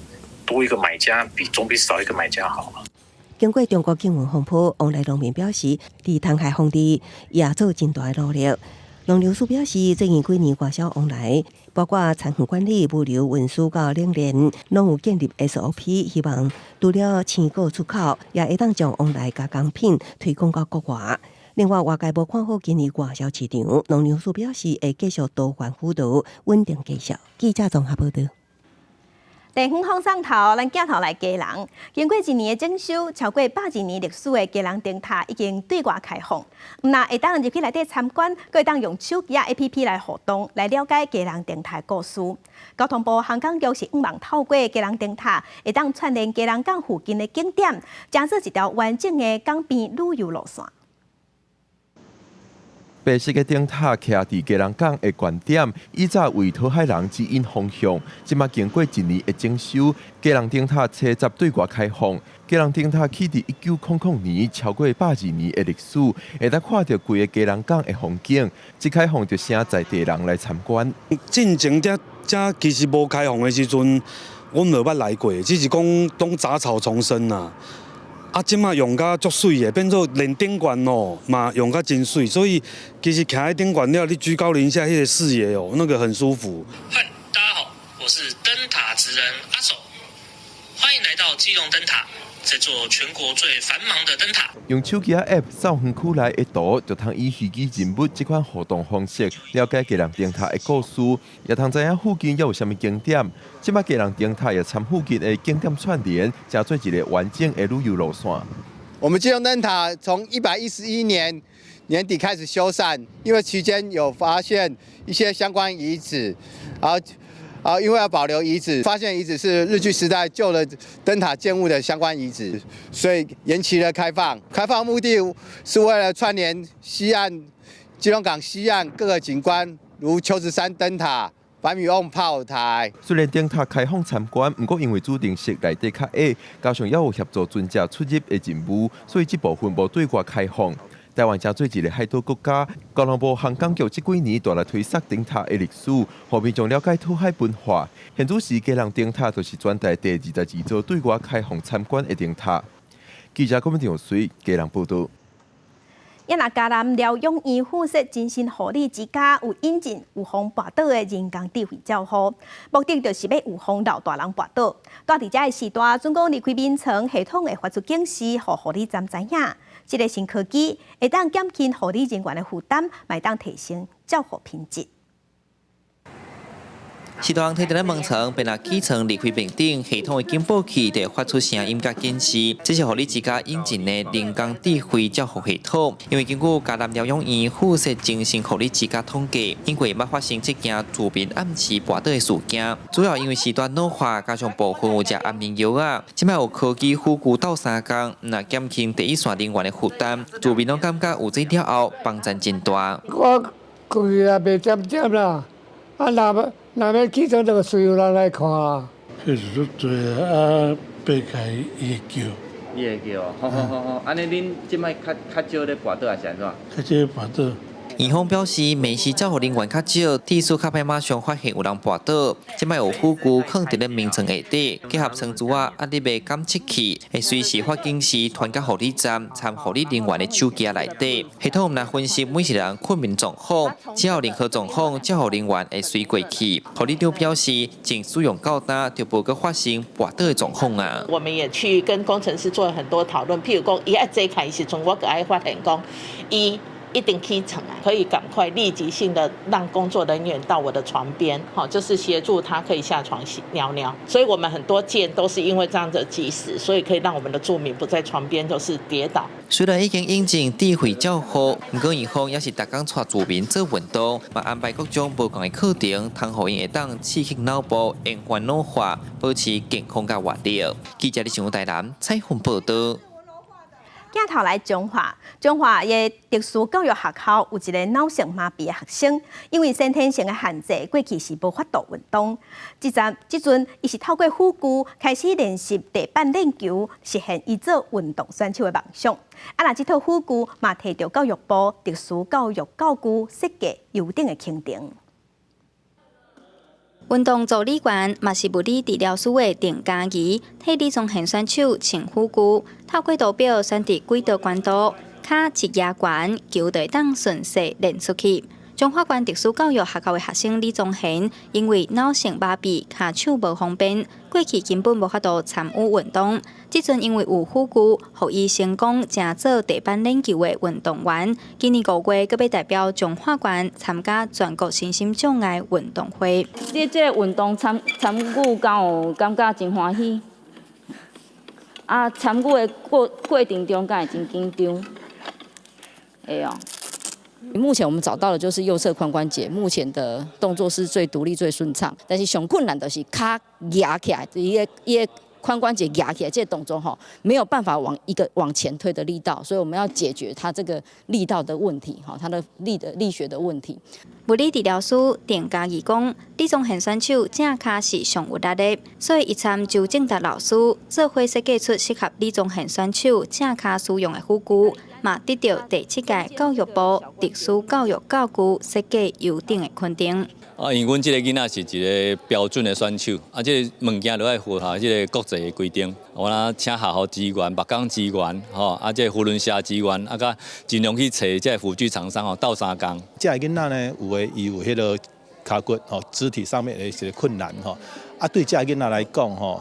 多一個買家，總比少一個買家好。經過中國禁運風波，往來農民表示，佇通海防治也做真大的努力。農糧署表示，最近幾年外銷往來，包括倉庫管理、物流運輸到冷鏈，攏有建立 SOP，希望除了鮮果出口，也會當將往來加工品推廣到國外。另外，外界無看好今年外銷市場，農糧署表示會繼續多元輔導，穩定繼續。記者綜合報道。地方放送頭，咱鏡頭來基隆。經過一年的整修，超過120年歷史的基隆燈塔已經對外開放。毋但會當入去內底參觀，閣會當用手機仔 APP 來互動，來了解基隆燈塔的故事。交通部航港局是向望透過基隆燈塔，會當串聯基隆港附近的景點，成做一條完整的港邊旅遊路線。白色的燈塔徛佇基隆港的懸點，以早為討海人指引方向。這馬經過一年的整修，基隆燈塔初十對外開放。基隆燈塔起佇1900年，超過120年的歷史，會當看著規个基隆港的風景。一開放就誠濟在地人來參觀。進前這這其實無開放的時陣，阮無捌來過，只是講攏雜草叢生啊。啊，這馬用甲足媠的，變做連頂懸哦，嘛用甲真媠，所以其實徛佇頂懸了，你居高臨下彼個視野哦，那個很舒服。嗨，大家好，我是燈塔職人阿手，歡迎來到基隆燈塔，這座全國最繁忙的燈塔。用手機 App 掃園區內的圖，就通以虛擬人物這款互動方式了解基隆燈塔的故事，也通知影附近猶有啥物景點。這馬基隆燈塔也參附近的景點串聯，成做一個完整的旅遊路線。我們基隆燈塔從111年年底開始修繕，因為期間有發現一些相關遺址，啊，因為要保留遺址，發現遺址是日據時代舊的燈塔建物的相關遺址，所以延期了開放。開放目的是為了串聯西岸基隆港西岸各個景觀，如秋子山燈塔、白米甕炮台。雖然燈塔開放參觀，毋過因為主燈室內底較矮，加上猶有協助船隻出入的任務，所以這部分無對外開放。台灣成做一个海島國家，交通部航港局這幾年大力推廣燈塔的歷史，予民眾了解討海文化。現此時基隆燈塔就是全台第22座對外開放參觀的燈塔。記者郭文水基隆報導。也若嘉南療養院附設精神護理之家有引進預防跋倒的人工智慧照護，目的就是欲預防老大人跋倒。蹛佇遮的時段，準講離開眠床，系統會發出警示，予護理站知影。這个新科技會當減輕護理人員的負擔，嘛會當提升照護品質。序大人提佇咧眠床，便若起床離開眠頂，系統的警報器就會發出聲音佮警示。這是護理之家引進的人工智慧照護系統。因為根據嘉南療養院附設精神護理之家統計，頂個月捌發生這件住民暗時跋倒的事件，主要因為時段老化，加上部分有食安眠藥仔。這擺有科技輔具鬥相共，若減輕第一線人員的負擔，住民攏感覺有這了後幫助真大。我規日也袂點點啦，啊，若欲起床，就需要人來看啊。彼是足濟啊，爬起來伊會叫。伊會叫，好好好好，按呢恁這擺較較少咧跋倒還是按怎？較少跋倒。院方表示，暝時照護人員較少，致使較歹馬上發現有人跋倒。這擺有輔具囥佇咧眠床下底，結合床珠仔壓力的感測器，會隨時發警示傳到護理站，參護理人員的手機內底。系統毋但分析每一個人睏眠狀況，只要任何狀況，照護人員會隨過去。護理長表示，從使用到今就無閣發生跋倒的狀況啊。我們也去跟工程師做了很多討論，譬如講，伊愛坐起來時陣，我閣愛發現講，伊一定起床啊，可以趕快立即性的讓工作人員到我的床邊，好，就是協助他可以下床尿尿。所以我們很多件都是因為這樣子及時，所以可以讓我們的住民不在床邊就是跌倒。雖然已經引進智慧照護，毋過院方也是逐工帶住民做運動，嘛安排各種無仝的課程，通予𪜶會當刺激腦部，延緩老化，保持健康佮活力。記者李新台南採訪報導。鏡頭來彰化，彰化的特殊教育學校有一个腦性麻痹的學生，因為先天性的限制，過去是無法度運動。這陣這陣，伊是透過輔具開始練習地板練球，實現伊做運動選手的夢想。啊，若這套輔具嘛，提著教育部特殊教育教具設計優等的肯定。運動助理員嘛是物理治療師的鄭嘉怡，替李宗賢選手穿輔具，透過圖表選擇幾道懸度，跤一壓懸，球就會當順勢練出去。彰化縣特殊教育學校的學生李宗賢，因為腦性麻痹，跤手無方便，過去根本無法度參與運動。這陣因為有輔具，予伊成功成做地板練球的運動員。今年5月，閣欲代表彰化縣參加全國身心障礙運動會。你這个運動參參與，敢有感覺真歡喜？啊，參與的過過程中，敢會真緊張？會哦。目前我們找到的就是右側髖關節，目前的動作是最獨立、最順暢。但是上困難就是跤壓起來，伊的伊的髖關節壓起來這個動作吼，沒有辦法往一個往前推的力道，所以我們要解決他這個力道的問題，吼，他的力的力學的問題。物理治療師鄭嘉怡講，李宗賢選手正跤是上有力的，所以伊參周正達老師做伙設計出適合李宗賢選手正跤使用的輔具，嘛得著第七屆教育部特殊教育教具設計優等的肯定。啊，因為阮這个囡仔是一个標準的選手，啊，這个物件都愛符合這个國際的規定。我若請學校資源、北港資源，吼，啊，這个扶輪社資源，啊，佮盡量去揣這个輔具廠商吼鬥相共。這个囡仔呢，有的伊有彼个跤骨吼，肢體上面的一些困難吼，啊，對這个囡仔來講吼，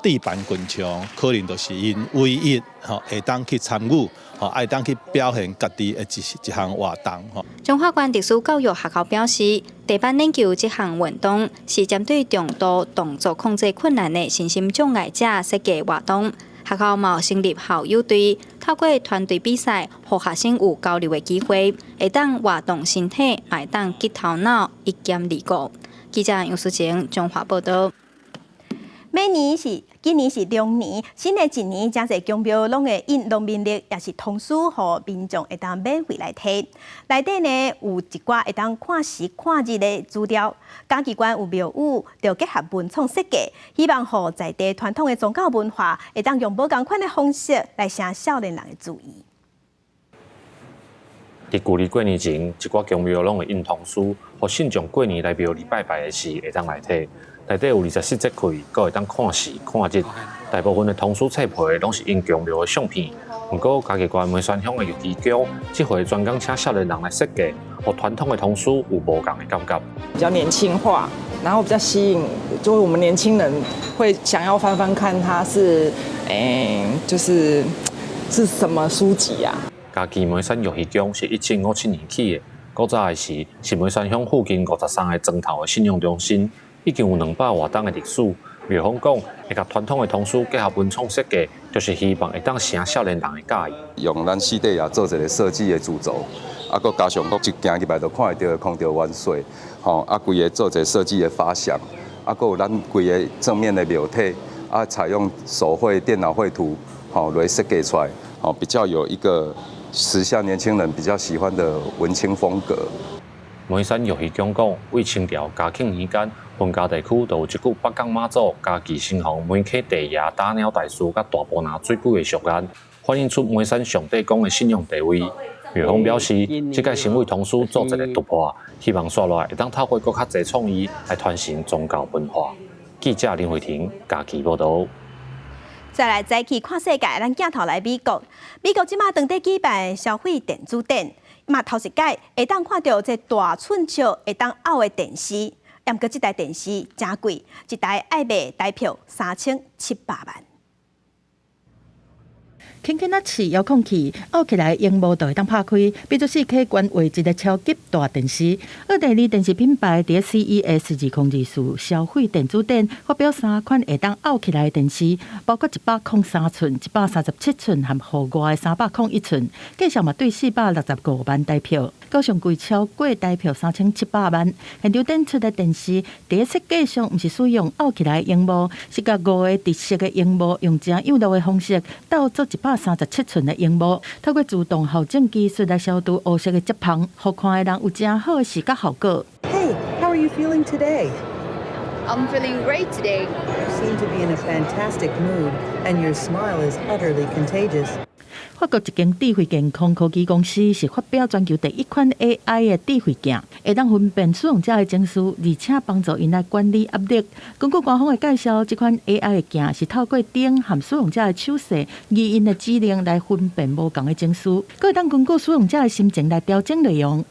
地板滾球可能就是𪜶唯一吼會當去參與，吼，會當去表現家己的一項活動吼。彰化縣特殊教育學校表示，地板欖球這項運動是針對重度動作控制困難的身心障礙者設計活動。學校嘛有成立校友隊，透過團隊比賽，予學生有交流的機會，會當活動身體，嘛會當激頭腦，一兼二顧。記者楊淑晴彰化報導。明年是今年是龍年，新的一年，誠濟宮廟攏會印農民曆，抑是童書，予民眾會當免費來提。內底呢有一寡會當看時看日的資料。嘉義縣有廟宇，就結合文創設計，希望予在地傳統的宗教文化，會當用無仝款的方式來吸少年人的注意。佇舊曆過年前，一寡宮廟攏會印童書，予信眾過年來廟裡拜拜的時，會當來提。內底有24節氣，閣會當看時看日。大部分的童書冊皮攏是印宮廟的相片。毋過嘉義縣梅山鄉的玉基宮，這回專工請少年人來設計，予傳統的童書有無仝的感覺。比較年輕化，然後比較吸引，就是我們年輕人會想要翻翻看，它是，就是是什麼書籍啊？嘉義梅山玉魚宮是1757年起的，古早的時是梅山鄉附近53个莊頭的信仰中心，已經有200外冬的歷史。廟方講，會共傳統的童書結合文創設計，就是希望會當成少年人的佮意。用咱四塊也做一个設計的主軸，啊，閣加上閣一行入來就看會著空中元帥，吼，啊，規个做一个設計的發想，啊，閣有咱規个正面的廟體，啊，採用手繪、電腦繪圖，吼，來設計出來，吼，比較有一個時下年輕人比較喜歡的文青風格。梅山玉魚宮講，為清朝嘉慶年間，雲嘉地區就有一句北港媽祖嘉義城隍梅溪地爺打鳥大師佮大埔林水鬼的俗諺，反映出梅山上帝宮的信仰地位。廟方表示，這屆新為童書做一个突破，希望紲落來會當透過閣較濟創意來傳承宗教文化。記者林慧婷嘉義報導。再來早起看世界，咱鏡頭來美國。美國這馬當地舉辦消費電子展，嘛頭一擺會當看著這大寸尺會當拗的電視，毋過這台電視誠貴，一台愛賣台票3700萬。輕輕仔試遙控器，拗起來，螢幕就會當拍開，變做4K 高畫質的超級大電視。奧地利電視品牌佇 CES 2024消費電子展發表三款會當拗起來的電視，包括103寸、137寸和戶外的301寸，價數嘛對465萬台票，閣上貴超過台票3700萬。現場展出的電視，佇設計上毋是使用拗起來的螢幕，是共五个直式的螢幕用誠幼稚的方式鬥做137寸的螢幕，透過自動校正技術來消除烏色的接縫，予看的人有誠好的視覺效果。 Hey, how are you feeling today? I'm feeling great today. You seem to be in a fantastic mood, and your smile is utterly contagious. 法國一間智慧健康科技公司是發表全球第一款 AI 的智慧鏡，會當分辨使用者的情緒，而且幫助𪜶來管理壓力。根據官方的介紹，這款 AI 的鏡是透過燈和使用者的手勢、語音的指令來分辨無仝的情緒，閣會當根據使用者的心情來調整內容。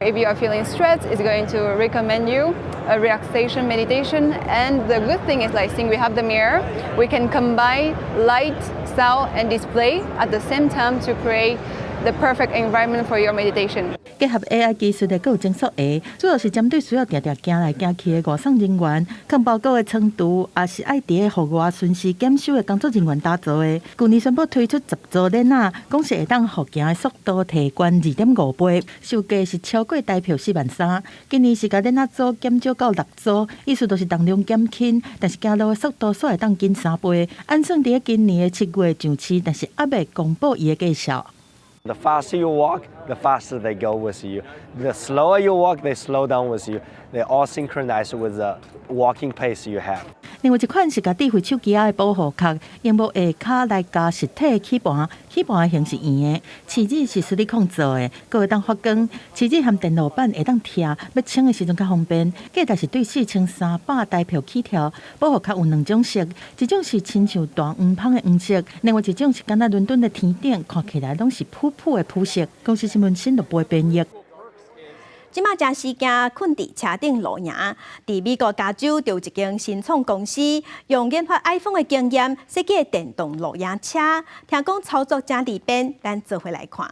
If you are feeling stressed, it's going to recommend you a relaxation meditation. And the good thing is, like, since we have the mirror, we can combine light, sound, and display at the same time to create the perfect environment for your meditation. 結合 AI 技術的閣有增速鞋，主要是針對需要定定行來行去的外送人員、囥包裹的倉儲，抑是愛佇咧戶外巡視檢修的工作人員打造的。舊年宣布推出十組鏈仔，講是會當予行的速度提懸2.5倍，售價是超過台票4萬3。今年是共鏈仔組減少到六組，意思就是重量減輕，但是行路的速度煞會當緊3倍。按算佇咧今年的7月上市，但是猶未公布伊的價數。 The faster you walk, the faster they go with you. The slower you walk, they slow down with you. They all synchronize with the walking pace you have. 另外一款是共智慧手機仔的保護殼，螢幕下跤來加實體起盤，起盤的形是圓的，匙子是矽利康做的，閣會當發光，匙子和電路板會當拆，欲清的時陣較方便。價值是對4300台票起跳。保護殼有兩種色，一種是親像大黃蜂的黃色，另外一種是敢若倫敦的天頂，看起來攏是殕殕的殕色。公視新聞新樂播編譯。這馬誠時間睏佇車頂露營，佇美國加州就有一間新創公司，用研發 iPhone 的經驗設計電動露營車，聽講操作誠利便，咱做伙來看。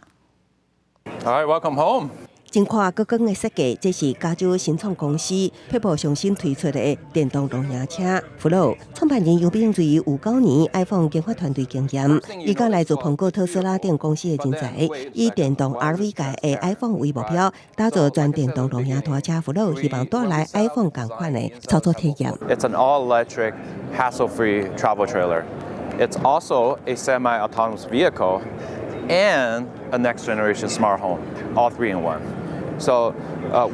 All right, welcome home. 真闊閣廣的設計，這是加州新創公司 Pebble 上新推出的電動露營車 Flow。創辦人楊炳瑞有9年 iPhone 研發團隊經驗，伊佮來自蘋果、特斯拉等公司的人才，以電動 RV 界的 iPhone 為目標，打造全電動露營拖車 Flow，希望帶來 iPhone 仝款的操作體驗。 It's an all-electric, hassle-free travel trailer. It's also a semi-autonomous vehicle and a next-generation smart home, all three in one. So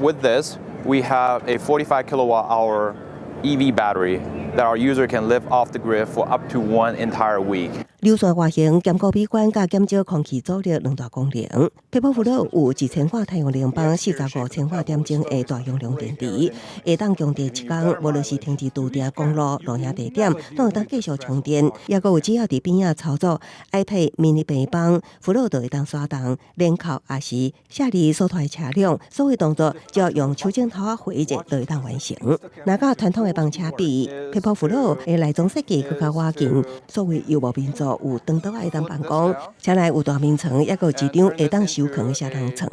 with this, we have a 45 kilowatt hour EV battery that our user can live off the grid for up to one entire week. 流線外形兼顧美觀，佮減少空氣阻力兩大功能。Pebble Flow 有1000瓦太陽能板，45千瓦點鐘的大容量電池，會當供電一工，無論是停佇特定公路、露營地點，攏會當繼續充電。抑閣有只要佇邊仔操作 iPad mini 平板，Flow 就會當徙動、連扣，抑是卸離所拖的車輛，所有動作只要用手指頭仔揮一下就會當完成。若佮傳統的房車比，Pebble Flow 的內裝設計閣較倚近，所謂遊牧民族有長桌會當辦公，車內有大眠床，抑閣有一張會當收囥的雙人床，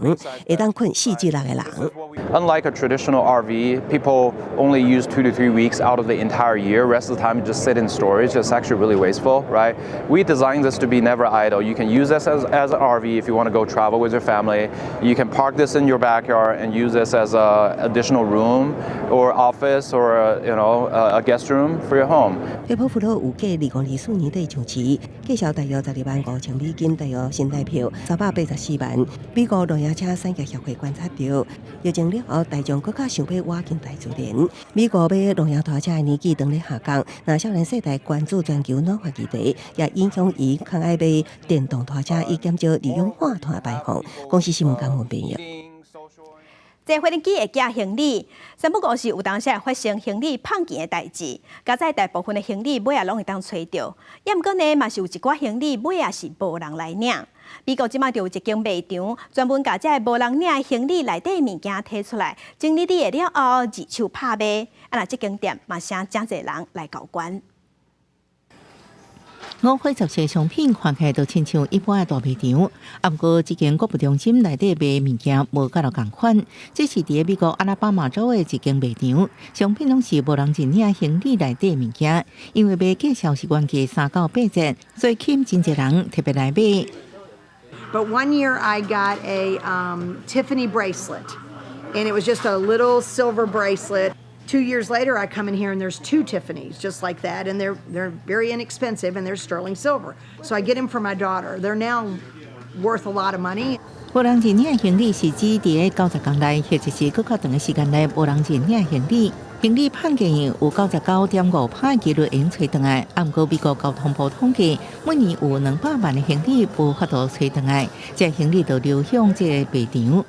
會當睏4至6個人。 Unlike a traditional RV, people only use 2 to 3 weeks out of the entire year. Rest of the time, just sit in storage. It's actually really wasteful, right? We designed this to be never idle. You can use this as an RV if you want to go travel with your family. You can park this in your backyard and use this as an additional room or office or a, you know a guest room for your home. Pebble Flow 預計2024年底上市，價數大約12萬5千美金，大約新台票384萬。美國露營車產業協會觀察到，疫情了後，大眾閣較想欲倚近大自然。美國買露營拖車的年紀當咧下降，若少年世代關注全球暖化議題，也影響伊較愛買電動拖車，以減少二氧化碳排放。公視新聞江文編譯。坐飛機會寄行李，三不五時有當時會發生行李椪見的代誌。佳哉大部分的行李尾仔攏會當揣著，抑毋過呢，嘛是有一寡行李尾仔是無人來領。美國這馬就有一間賣場，專門共這个無人領的行李內底物件提出來，整理理了後，二手拍賣。啊，若這間店嘛，吸引誠濟人來交關。五花雜色商品看起來都親像一般的大賣場，啊，毋過這間購物中心內底賣物件無佮落仝款。這是佇美國阿拉巴馬州的一間賣場，商品攏是無人認領行李內底物件，因為賣價數是原價3到8折，所以吸引真濟人特別來買。 But one year I got a Tiffany bracelet, and it was just a little silver bracelet. 2 years later, I come in here and there's two Tiffany's just like that, and they're very inexpensive and they're sterling silver. So I get them for my daughter. They're now worth a lot of money. 無人認領行李是指佇90工內，或者是閣較長的時間內無人認領行李。行李椪見有99.5%的幾率會用揣轉來。啊，毋過美國交通部統計，每年有200萬的行李無法度揣轉來，這行李就流向這個賣場。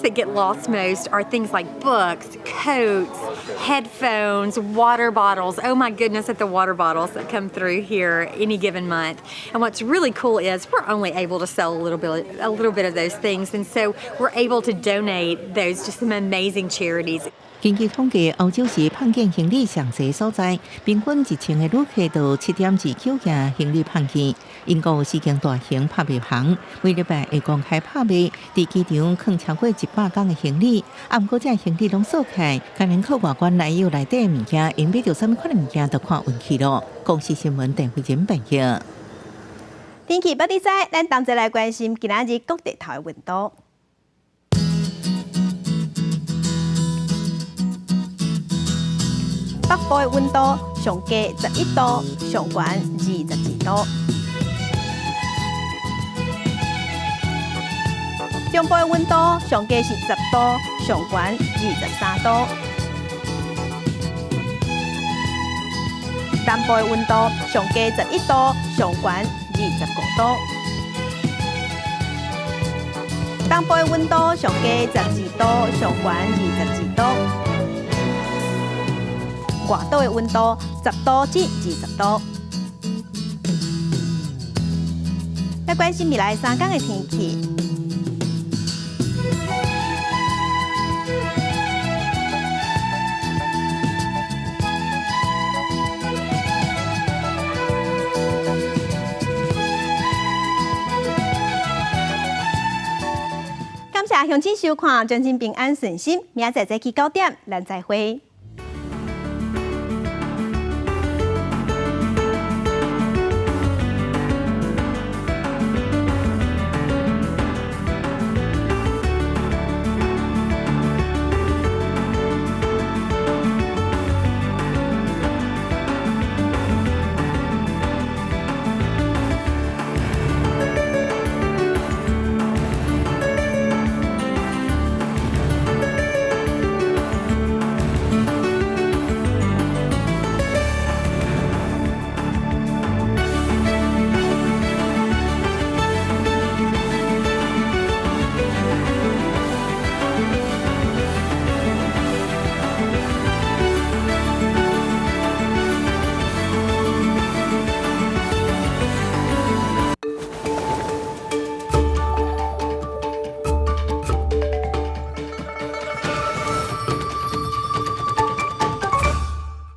That get lost most are things like books, coats, headphones, water bottles. Oh my goodness, at the water bottles that come through here any given month. And what's really cool is we're only able to sell a little bit of those things, and so we're able to donate those to some amazing charities. 其根據統計，歐洲是捌見行李上濟所在，平均1000個旅客就7.29件行李捌去。英國四間大型拍賣行每禮拜會公開拍賣，佇機場囥超過100工的行李。啊，毋過這行李攏鎖起來，干焦靠外觀來有內底的物件，𪜶買著啥物款的物件，就看運氣囉。公視新聞鄧慧仁報道。天氣欲知，咱同齊來關心今仔日各地頭的溫度。北部的溫度上低11度，上懸22度。中部的溫度上低是10度，上懸23度。南部的溫度上低11度，上懸25度。東部的溫度上低12度，上懸22度。外島的溫度10度至20度。來關心未來3天的天氣。感謝鄉親收看，尊親平安順心，明仔載早起9點，咱再會。